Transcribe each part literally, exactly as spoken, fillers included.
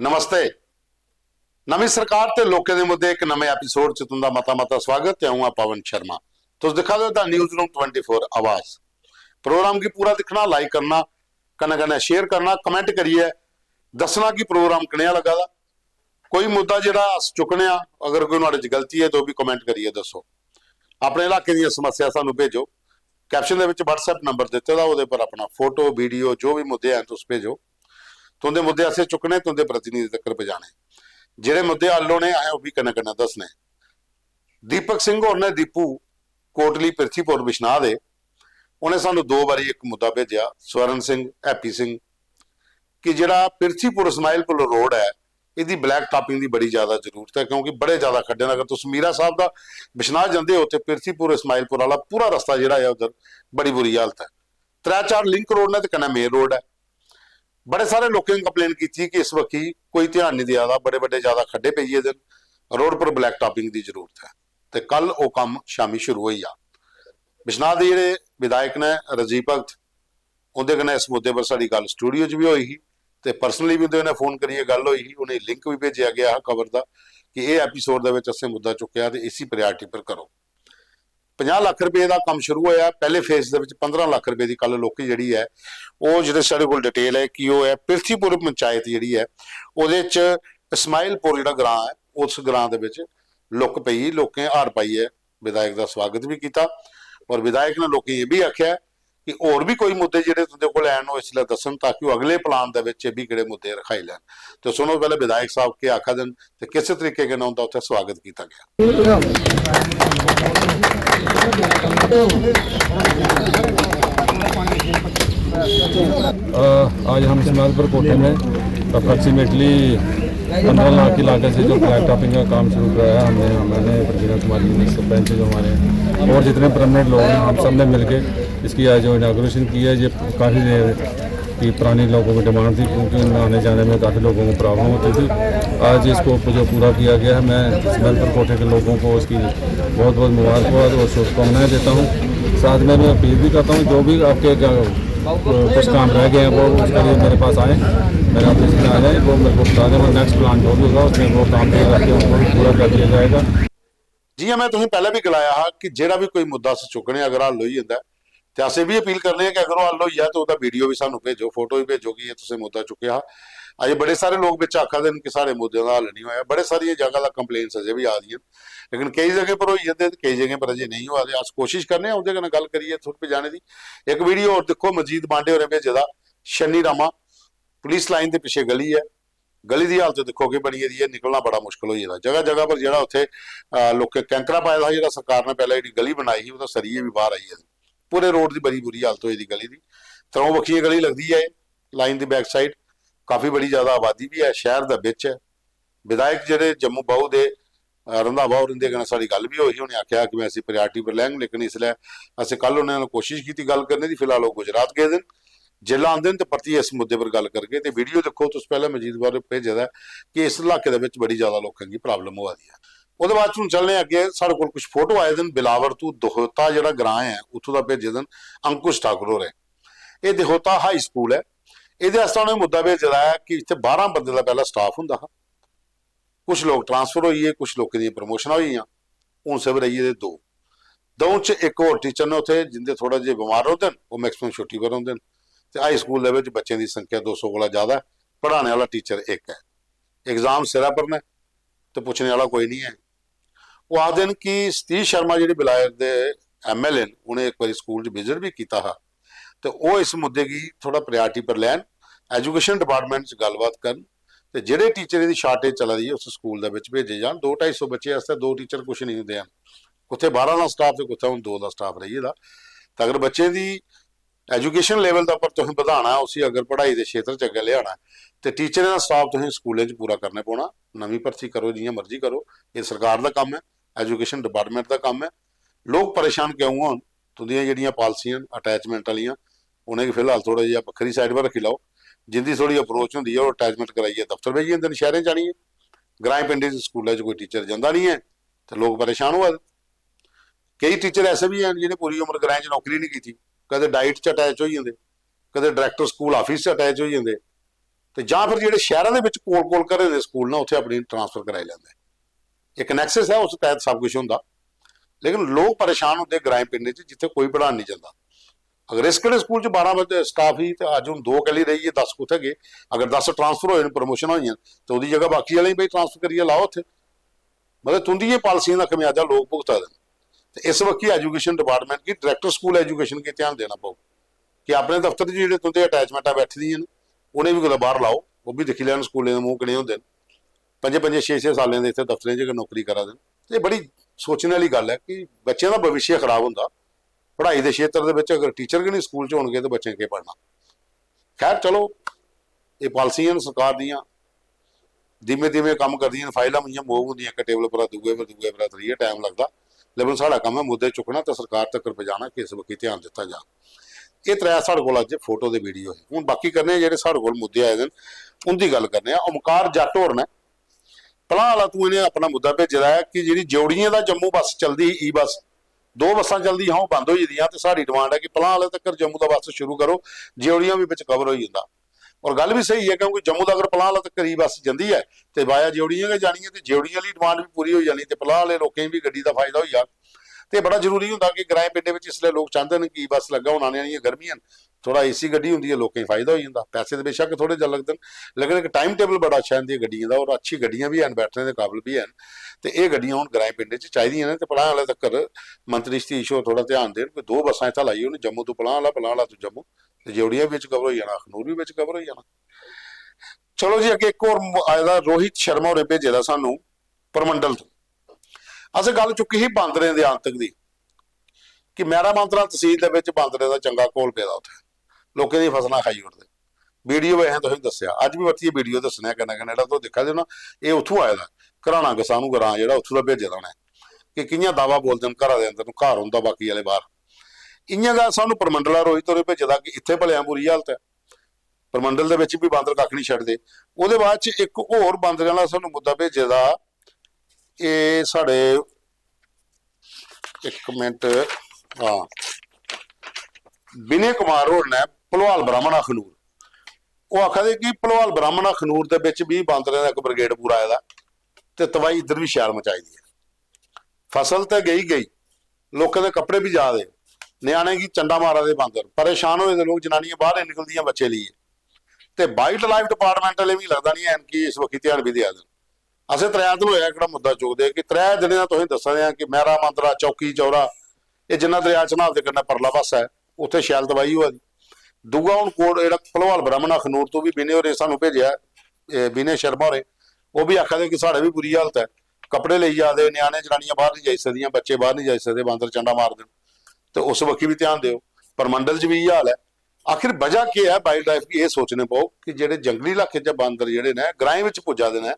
नमस्ते। नमीं सरकार ते लोकें दे मुद्दे इक नमें एपिसोड च तुंदा मता मता स्वागत ते अ'ऊं आं पवन शर्मा। तुस दिक्खा दे ओ the news room twenty four आवाज। प्रोग्राम गी पूरा दिक्खना, लाइक करना, कन्नै कन्नै शेयर करना, कमेंट करियै दस्सना कि प्रोग्राम कनेहा लग्गा दा। कोई मुद्दा जेह्ड़ा अस चुक्कने आं, अगर कोई नुहाड़े च गलती ऐ ते ओह् बी कमेंट करियै दस्सो। अपने इलाके दियां समस्या सानूं भेजो। कैप्शन दे बिच WhatsApp नंबर दित्ते दा, ओह्दे पर अपना फोटो, वीडियो, जो बी मुद्दे हैन तुस भेजो। तुंदे मुद्दे असें चुक्कने, तुंदे प्रतिनिधि तक्कर पजाने। जेह्ड़े मुद्दे हल होने, असें ओह् बी कन्नै कन्नै दस्सने। दीपक सिंह होर ने, दीपू, कोटली पिरथीपुर बिश्नाह दे, उ'नें सानूं दो बारी इक मुद्दा भेजेआ, स्वर्ण सिंह, हैप्पी सिंह, कि जेह्ड़ा पिरथीपुर इस्माइलपुर रोड ऐ, एह्दी ब्लैक टॉपिंग दी बड़ी ज्यादा जरूरत ऐ, क्योंकि बड़े ज्यादा खड्डे न। अगर तुस मीरा साहब दा बिश्नाह जंदे ओ ते पिरथीपुर इस्माइलपुर आह्ला पूरा रस्ता जेह्ड़ा ऐ उद्धर बड़ी बुरी हालत ऐ। त्रै चार लिंक रोड न ते कन्नै मेन रोड ऐ। बड़े सारे लोकें कंप्लेन कीती कि इस बक्खी कोई ध्यान नहीं देआ दा, बड़े बड्डे ज्यादा खड्डे पेई गेदे न, रोड पर ब्लैक टॉपिंग दी जरूरत ऐ। ते कल ओह् कम्म शामी शुरू होई गेआ। बिश्नाह दे जेह्ड़े विधायक ने, राजीव भगत, उं'दे कन्नै इस मुद्दे पर साढ़ी गल्ल स्टूडियो च बी होई ही ते पर्सनली बी उं'दे कन्नै फोन करियै गल्ल होई ही। उ'नेंगी लिंक बी भेजेआ गेआ हा खबर दा कि एह् एपिसोड दे बिच असें मुद्दा चुक्केआ ते इसी प्रायोरिटी पर करो। पंजाह् लक्ख रपेऽ दा कम्म शुरू होया, पैह्ले फेज दे बिच पंदरां लक्ख रपेऽ दी कल लुक्क जेह्ड़ी ऐ, ओह् जेह्ड़े साढ़े कोल डिटेल ऐ कि ओह् ऐ पिरथीपुर पंचायत जेह्ड़ी ऐ, ओह्दे च इस्माइलपुर जेह्ड़ा ग्रां ऐ, उस ग्रां दे बिच लुक्क पेई, लोकें हार पाइयै विधायक दा स्वागत बी कीता और विधायक ने लोकें गी एह् बी आखेआ कि होर बी कोई मुद्दे जेह्ड़े तुं'दे कोल हैन, ओह् इसलै दस्सन, ताकि ओह् अगले प्लान दे बिच एह् बी केह्ड़े मुद्दे रखाई लैन। ते सुनो पैह्ले विधायक साहब केह् आखा दे न ते किस तरीके कन्नै उं'दा उत्थै स्वागत कीता गेआ। अ, आज हम इस्माइलपुर कोटे में अप्रोक्सीमेटली पंद्रह लाख की लागत से जो ब्लैक टॉपिंग का काम शुरू कराया हमने, मैंने, प्रवीणा कुमारी जी, सरपंच जो हमारे हैं, और जितने परमानेंट लोग हैं, हम सब ने मिलके इसकी आज जो इनागुरेशन की है, ये काफ़ी देर की पुरानी लोगों की डिमांड थी, क्योंकि उनमें आने जाने में काफ़ी लोगों को प्रॉब्लम होती थी। आज इसको जो पूरा किया गया है, मैं इस्माइलपुर कोटे के लोगों को इसकी बहुत बहुत मुबारकबाद और शुभकामनाएं देता हूँ। साथ में मैं अपील भी करता हूँ, जो भी आपके ग-, कुछ काम रह गए हैं, वो उसके लिए मेरे पास आए, मेरे ऑफिस में आ जाए, वो मेरे को बता दें, वो नेक्स्ट प्लान जो भी होगा, उसमें वो काम भी करके उनको भी पूरा कर दिया जाएगा। जियां मैं तुसें पैह्लें बी गलाया हा कि जेह्ड़ा बी कोई मुद्दा अस चुक्कने आं, अगर हल होई जंदा ऐ, ते अस एह् बी अपील करने आं कि अगर ओह् हल होई जा, ते ओह्दा वीडियो बी सानूं भेजो, फोटो बी भेजो कि एह् तुसें मुद्दा चुक्केआ हा। अजें बड़े सारे लोक बिच आखा दे न कि साढ़े मुद्दें दा हल निं होआ। बड़े सारियां जगह दा कंप्लेंट्स अजें बी आ दियां न, लेकिन केई जगह पर होई जंदे ते केई जगह पर अजें नेईं होआ दे। अस कोशिश करने आं उं'दे कन्नै गल्ल करियै इत्थूं पजाने दी। इक वीडियो होर दिक्खो, मजीद मांडे होरें भेजे दा, शनि रामा पुलिस लाइन दे पिच्छे गली ऐ, गली दी हालत दिक्खो केह् बनी गेदी ऐ, निकलना बड़ा मुश्कल होई गेदा। जगह जगह पर जेह्ड़ा उत्थै, अ, लोकें कैंकरा पाए दा हा, जेह्ड़ा सरकार ने पैह्लें जेह्ड़ी गली बनाई ही, ओह्दा सरिये बी बाह्र आई गेदे। पूरे रोड दी बड़ी बुरी हालत होई दी गली दी। त्र'ऊं बक्खियें गली लगदी ऐ एह्, लाइन दी बैक साइड। काफी बड़ी ज्यादा आबादी बी ऐ, शैह्र दे बिच ऐ। विधायक जेह्ड़े जम्मू बाहू दे, अ, रंधावा होर, उं'दे कन्नै साढ़ी गल्ल बी होई ही, उ'नें आखेआ कि में इसी प्रायोरिटी पर लैङ, लेकिन इसलै असें कल उ'नें नाल कोशिश कीती गल्ल करने दी, फिलहाल ओह् गुजरात गेदे न। जिसलै आंदे न ते परतियै इस मुद्दे पर गल्ल करगे। ते वीडियो दिक्खो तुस, पैह्लें मजीद बारे भेजे दा ऐ कि इस इलाके दे बिच बड़ी ज्यादा लोकें गी प्रॉब्लम होआ दी ऐ। ओह्दे बाद च हून चलने अग्गें, साढ़े कोल कुछ फोटो आए दे न बिलावर तू, दहोता जेह्ड़ा ग्रां ऐ, उत्थूं दा भेजे दे न अंकुश ठाकुर होरें। एह् दहोता हाई स्कूल ऐ, एह्दे आस्तै उ'नें मुद्दा भेजे दा ऐ कि इत्थै बारां बंदे दा पैह्ला स्टाफ होंदा हा, कुछ लोक ट्रांसफर होई गे, कुछ लोकें दियां प्रमोशनां होई गेइयां, हून सिर्फ रेही गेदे दो। द'ऊं च इक होर टीचर न उत्थै, जिंदे थोह्ड़ा जेहा बमार रौंह्दे न, ओह् मैक्सिमम छुट्टी पर रौंह्दे न। ते हाई स्कूल दे बिच बच्चें दी संख्या दो सौ कोला ज्यादा ऐ, पढ़ाने आह्ला टीचर इक ऐ। एग्जाम सिरै पर न ते पुच्छने आह्ला कोई निं ऐ। ओह् आखदे न कि सतीश शर्मा जेह्ड़े बिलावर दे एमएलए न, उ'नें इक बारी स्कूल च विजिट बी कीता हा, ते ओह् इस मुद्दे गी थोह्ड़ा प्रायोरिटी पर लैन, एजुकेशन डिपार्टमेंट च गल्लबात करन, ते जेह्ड़े टीचरें दी शार्टेज चला दी ऐ, उस स्कूल दे बिच भेजे जान। दो ढाई सौ बच्चे आस्तै दो टीचर कुछ नेईं होंदे हैन, कुत्थै बारां दा स्टाफ ते कुत्थै हून दो दा स्टाफ रेही गेदा। ते अगर बच्चें दी एजुकेशन लेवल दे उप्पर तुसें बधाना ऐ, उसी अगर पढ़ाई दे क्षेत्र च अग्गें लेआना ऐ, ते टीचरें दा स्टाफ तुसें स्कूलें च पूरा करने पौना। नमीं भर्थी करो, जि'यां मर्जी करो, एह् सरकार दा कम्म ऐ, एजुकेशन डिपार्टमेंट दा कम्म ऐ। लोक परेशान क्यों होन? तुंदियां जेह्ड़ियां पालसियां न अटैचमेंट आह्लियां, उ'नेंगी फिलहाल थोह्ड़ा जेहा बक्खरी साइड पर रक्खी लैओ। जिंदी थोह्ड़ी अप्रोच होंदी ऐ, ओह् अटैचमेंट कराइयै दफ्तर बेही जंदे न शैह्रें च आनियै। ग्राएं पिंडें च स्कूलै च कोई टीचर जंदा निं ऐ ते लोक परेशान होआ दे। केई टीचर ऐसे बी हैन जि'नें पूरी उम्र ग्राएं च नौकरी निं कीती, कदें डाइट च अटैच होई जंदे, कदें डायरैक्टर स्कूल आफिस च अटैच होई जंदे। ते जां फिर जेह्ड़े शैह्रां दे बिच कोल कोल घरें दे स्कूल न, उत्थै अपनी ट्रांसफर कराई लैंदे। इक नैक्सस ऐ, उस तैह्त सब कुछ होंदा, लेकिन लोक परेशान होंदे ग्राएं पिंडें च जित्थै कोई पढ़ान निं जंदा। अगर इस केह्ड़े स्कूल च बारां बंदे स्टाफ ही ते अज्ज हून दो कैल्ली रेही गे, दस कुत्थै गे? अगर दस ट्रांसफर होए न, प्रमोशन होइयां, ते ओह्दी जगह बाकी आह्लें गी भाई ट्रांसफर करियै लाओ उत्थै। मतलब तुं'दी एह् पालसियें दा खमियाजा लोक भुगता दे न। ते इस बक्खी एजुकेशन डिपार्टमेंट गी, डायरेक्टर स्कूल एजुकेशन गी ध्यान देना पौग कि अपने दफ्तर च जेह्ड़े तुं'दे अटैचमेंटां बैठी दियां न, उ'नें बी कुतै बाह्र लाओ, ओह् बी दिक्खी लैन स्कूलें दे मूंह् कनेह् होंदे न। पंजे पंजे छे छे सालें दे इत्थै दफ्तरें च गै नौकरी करा दे न। ते एह् बड़ी सोचने आह्ली गल्ल ऐ कि बच्चें दा भविष्य खराब होंदा पढ़ाई दे क्षेत्र दे बिच। अगर टीचर गै निं स्कूल च होनगे ते बच्चें केह् पढ़ना? खैर, चलो, एह् पालसियां न सरकार दियां, धीमे धीमे कम्म करदियां न। फाइलां इ'यां मूव होंदियां इक टेबल पर दूए पर, दूए पर, त्रीए टाइम लगदा। लेकिन साढ़ा कम्म ऐ मुद्दे चुक्कना ते सरकार तक्कर पजाना कि इस बक्खी ध्यान दित्ता जा। एह् त्रै साढ़े कोल अज्ज फोटो दे वीडियो हे। हून बाकी करने आं जेह्ड़े साढ़े कोल मुद्दे आए दे न, उं'दी गल्ल करने आं। ओमकार जट्ट होर न, भला आह्ला तूं इ'नें अपना मुद्दा भेजे दा ऐ कि जेह्ड़ी ज्यौड़ियें दा जम्मू बस चलदी ही, ई बस, दो बस्सां चलदियां हां, ओह् बंद होई गेदियां, ते साढ़ी डिमांड ऐ कि भला आह्ले तक्कर जम्मू दा बस शुरू करो, ज्यौड़ियां बी बिच कवर होई जंदा। और गल्ल बी स्हेई ऐ, क्योंकि जम्मू दा अगर भला आह्ला तक्कर ई बस जंदी ऐ ते वाया ज्यौड़ियें गै जानी ऐ, ते ज्यौड़ियें आह्ली डिमांड बी पूरी होई जानी ते भला आह्ले लोकें गी बी गड्डी दा फायदा होई जाग। ते बड़ा जरूरी होंदा कि ग्राएं पिंडें बिच इसलै लोक चांह्दे न कि ई बस लग्गा, हून आने आह्लियां गर्मियां न, थोह्ड़ा एसी गड्डी होंदी ऐ, लोकें गी फायदा होई जंदा। पैसे ते बेशक्क थोह्ड़े ज्यादा लगदे न, लेकिन इक टाइम टेबल बड़ा अच्छा ऐ इं'दी गड्डियें दा, और अच्छी गड्डियां बी हैन, बैठने दे काबल बी हैन। ते एह् गड्डियां हून ग्राएं पिंडें च चाहिदियां न। ते भला आह्ले तक्कर मंत्री सतीश होर थोह्ड़ा ध्यान देन, कोई दो बस्सां इत्थै लाई ओड़न, जम्मू तू भला आह्ला, भला आह्ला तू जम्मू, ते ज्यौड़ियां बी बिच कवर होई जाना, अखनूर बी बिच कवर होई जाना। चलो जी, अग्गें इक होर आए दा, रोहित शर्मा होरें भेजे दा सानू परमंडल तू। असें गल्ल चुक्की ही बांदरें दे आंतक दी कि मैरा मांदरा तसील दे बिच बांदरें दा चंगा घोल पेदा उत्थै, लोकें दी फसलां खाई ओड़दे। वीडियो बी असें तुसेंगी दस्सेआ, अज्ज बी परतियै वीडियो दस्सने आं। कन्नै कन्नै जेह्ड़ा तुस दिक्खा दे ओ ना, एह् उत्थूं आए दा, घराना गसानू ग्रां जेह्ड़ा, उत्थूं दा भेजे दा उ'नें, कि कि'यां दावा बोलदे न घरा दे अंदर, घर उं'दा, बाकी आह्ले बाह्र। इ'यां गै सानू परमंडला रोहित होरें भेजे दा कि इत्थै भलेआं बुरी हालत ऐ, परमंडल दे बिच बी बांदर कक्ख निं छड्डदे। ओह्दे बाद च इक होर बांदरें आह्ला सानू मुद्दा भेजे दा, एह् साढ़े, इक मिंट, हां, विनय कुमार होर ने, भलवाल ब्राह्मण अखनूर, ओह् आखा दे कि भलवाल ब्राह्मण अखनूर दे बिच बी बांदरें दा इक ब्रिगेड पूरा आए दा ते तबाही इद्धर बी शैल मचाई दी ऐ। फसल ते गेई गेई, लोकें दे कपड़े बी जा दे, ञ्याणें गी चंडा मारा दे बांदर, परेशान होए दे लोक, जनानियां बाहर निं निकलदियां बच्चे लेइयै। ते वाइल्ड लाइफ डिपार्टमेंट आह्ले, मिगी लगदा निं हैन कि इस बक्खी ध्यान बी देआ दे न। असें त्रै दिन होएआ एह्कड़ा मुद्दा चुकदे कि त्रै दिनें दा तुसें दस्सा दे आं कि मैरा मांदरा, चौकी चौरा, एह् जिन्ना दरेआ चन्हां दे कन्नै परला पासा ऐ, उत्थै शैल तबाही होआ दी। दूआ हून कोट जेह्ड़ा भलवाल ब्राह्मण अखनूर तों बी विनय होरें सानूं भेजेआ, एह् विनय शर्मा होरें, ओह् बी आखा दे कि साढ़े बी बुरी हालत ऐ, कपड़े लेई जा दे, ञ्याणे जनानियां बाह्र निं जाई सकदियां, बच्चे बाह्र निं जाई सकदे, बांदर चंडा मारदे न। ते उस बक्खी बी ध्यान देओ। परमंडल च बी इ'यै हाल ऐ। आखिर बजह केह् ऐ? वाइल्ड लाइफ गी एह् सोचने पौग कि जेह्ड़े जंगली इलाके च बांदर जेह्ड़े न, ग्राएं बिच पुज्जा दे न,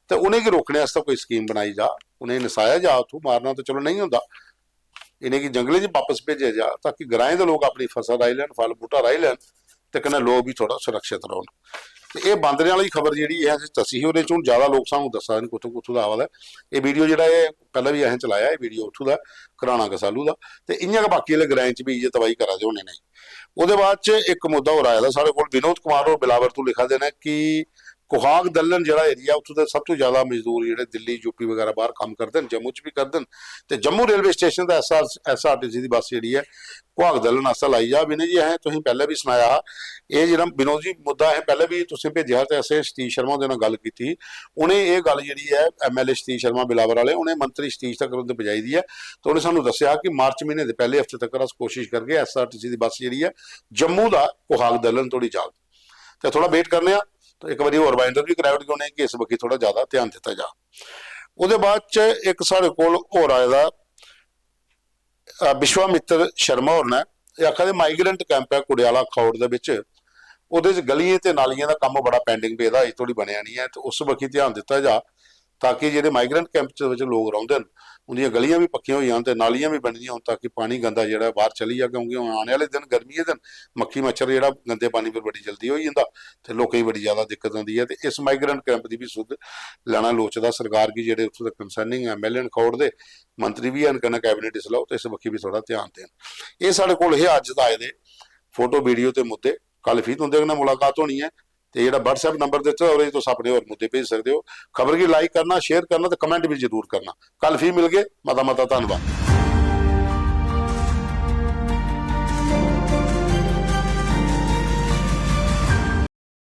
ते उ'नेंगी रोकने आस्तै कोई स्कीम बनाई जा, उ'नेंगी नसाया जा उत्थूं। मारना ते चलो नेईं होंदा, इ'नेंगी जंगलें च बापस भेजेआ जा, ताकि ग्राएं दे लोक अपनी फसल राही लैन, फल बूह्टा राही लैन, ते कन्नै लोक बी थोह्ड़ा सुरक्षत रौह्न। ते एह् बांदरें आह्ली खबर जेह्ड़ी ऐ, असें तसी ही, ओह्दे च हून जैदा लोक सानूं दस्सा दे न कुत्थूं कुत्थूं दा आवा दा ऐ। एह् वीडियो जेह्ड़ा ऐ, पैह्लें बी असें चलाया, एह् वीडियो उत्थूं दा, घराना गसालू दा। ते इ'यां गै बाकी आह्ले ग्राएं च बी इ'यै तबाही करा दे होने न। ओह्दे बाद च इक मुद्दा होर आए दा साढ़े कोल, विनोद कुमार होर बिलावर तों लिखा दे न कि कुहाग दल्लन जेह्ड़ा एरिया, उत्थूं दे सब तों जैदा मजदूर जेह्ड़े दिल्ली, यूपी बगैरा बाह्र कम्म करदे न, जम्मू च बी करदे न। ते जम्मू रेलवे स्टेशन दा ऐस्सआर, ऐस्सआरटीसी दी बस जेह्ड़ी ऐ, कुहाग दल्लन आस्तै लाई जा। विनय जी, असें तुसेंगी पैह्लें बी सनाया हा, एह् जेह्ड़ा विनोद जी मुद्दा असें पैह्लें बी तुसें भेजेआ हा ते असें सतीश शर्मा हुंदे नाल गल्ल कीती ही। उ'नें एह् गल्ल जेह्ड़ी ऐ, एमएलए सतीश शर्मा बिलावर आह्ले, उ'नें मंत्री सतीश तगर उं'दे पजाई दी ऐ। ते उ'नें सानूं दस्सेआ हा कि मार्च म्हीने दे पैह्ले हफ्ते तगर अस कोशश करगे, ऐस्सआरटीसी दी बस जेह्ड़ी ऐ, जम्मू दा कुहाग दल्लन धोड़ी जाग। ते थोह्ड़ा वेट करने आं, ते इक बारी होर रिमाइंडर बी कराई ओड़गे उ'नेंगी कि इस बक्खी थोह्ड़ा जैदा ध्यान दित्ता जा। ओह्दे बाद च इक साढ़े कोल होर आए दा, अ, विश्वामित्र शर्मा होर न। एह् आखा दे माइग्रेंट कैंप ऐ कुड़ेआला खौड़ दे बिच, ओह्दे च गलियें ते नालियें दा कम्म बड़ा पेंडिंग पेदा, अजें धोड़ी बनेआ निं ऐ, ते उस बक्खी ध्यान दित्ता जा, ताकि जेह्ड़े माइग्रेंट कैंप च, बिच लोक रौंह्दे न, उं'दियां गलियां बी पक्कियां होई जान ते नालियां बी बनी दियां होन, ताकि पानी गंदा जेह्ड़ा ऐ बाह्र चली जा, क्योंकि हून आने आह्ले दिन गर्मियें दे न, मक्खी मच्छर जेह्ड़ा गंदे पानी पर बड़ी जल्दी होई जंदा ते लोकें गी बड़ी जैदा दिक्कत औंदी ऐ। ते इस माइग्रेंट कैंप दी बी सुध लैना लोड़चदा सरकार गी, जेह्ड़े उत्थूं दे कंसर्निंग एमएलए न खौड़ दे, मंत्री बी हैन कन्नै कैबिनेट इसलै, ओह् ते इस बक्खी बी थोह्ड़ा ध्यान देन। एह् साढ़े कोल हे अज्ज दा आए दे फोटो, वीडियो ते मुद्दे। कल फ्ही तुं'दे कन्नै मुलाकात होनी ऐ। ते जेह्ड़ा WhatsApp नंबर दित्ते दा, ओह्दे च तुस अपने होर मुद्दे भेजी सकदे ओ। खबर गी like करना, share करना ते comment बी जरूर करना। कल फ्ही मिलगे। मता मता धन्नवाद।